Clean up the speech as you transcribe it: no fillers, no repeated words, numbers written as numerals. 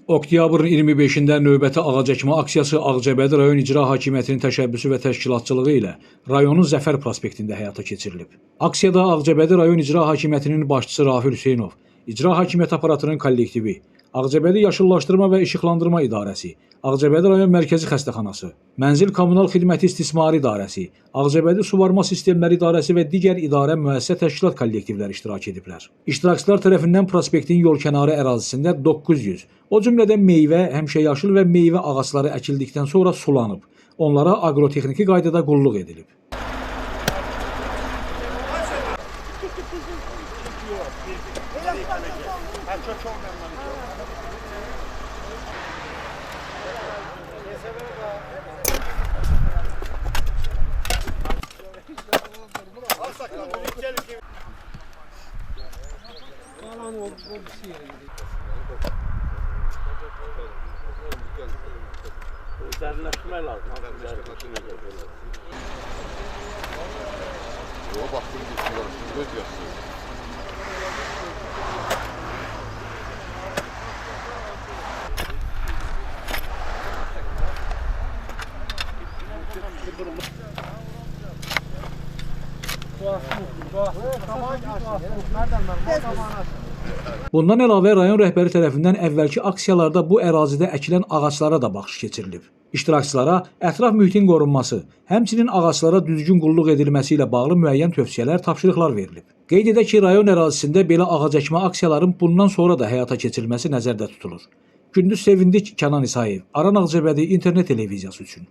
Oktyabrın 25-də növbəti ağac əkmə aksiyası Ağcabədi rayon İcra Hakimiyyətinin təşəbbüsü və təşkilatçılığı ilə rayonun Zəfər prospektində həyata keçirilib. Aksiyada Ağcabədi rayon İcra Hakimiyyətinin başçısı Rafil Hüseynov, İcra Hakimiyyəti aparatının kollektivi, Ağcabədi Yaşıllaşdırma və İşıqlandırma İdarəsi, Ağcabədi rayon Mərkəzi Xəstəxanası, Mənzil Kommunal Xidməti İstismarı İdarəsi, Ağcabədi Suvarma Sistemləri İdarəsi və digər idarə, müəssisə, təşkilat kollektivləri iştirak ediblər. İştirakçılar tərəfindən prospektin yolkənarı ərazisində 900, o cümlədən meyvə, həmişəyaşıl və meyvə ağacları əkildikdən sonra sulanıb. Onlara aqrotexniki qaydada qulluq edilib. Dərinləşdirmək lazım. Dərinləşdirmək. Yola baxdım ki, göz yaşlı. Bundan əlavə rayon rəhbəri tərəfindən əvvəlki aksiyalarda bu ərazidə əkilən ağaclara da baxış keçirilib. İştirakçılara ətraf mühitin qorunması, həmçinin ağaclara düzgün qulluq edilməsi ilə bağlı müəyyən tövsiyələr, tapşırıqlar verilib. Qeyd edək ki, rayon ərazisində belə ağac əkmə aksiyaların bundan sonra da həyata keçirilməsi nəzərdə tutulur. Gündüz Sevindik, Kənan İsayev, Aran Ağcabədi İnternet televiziyası üçün.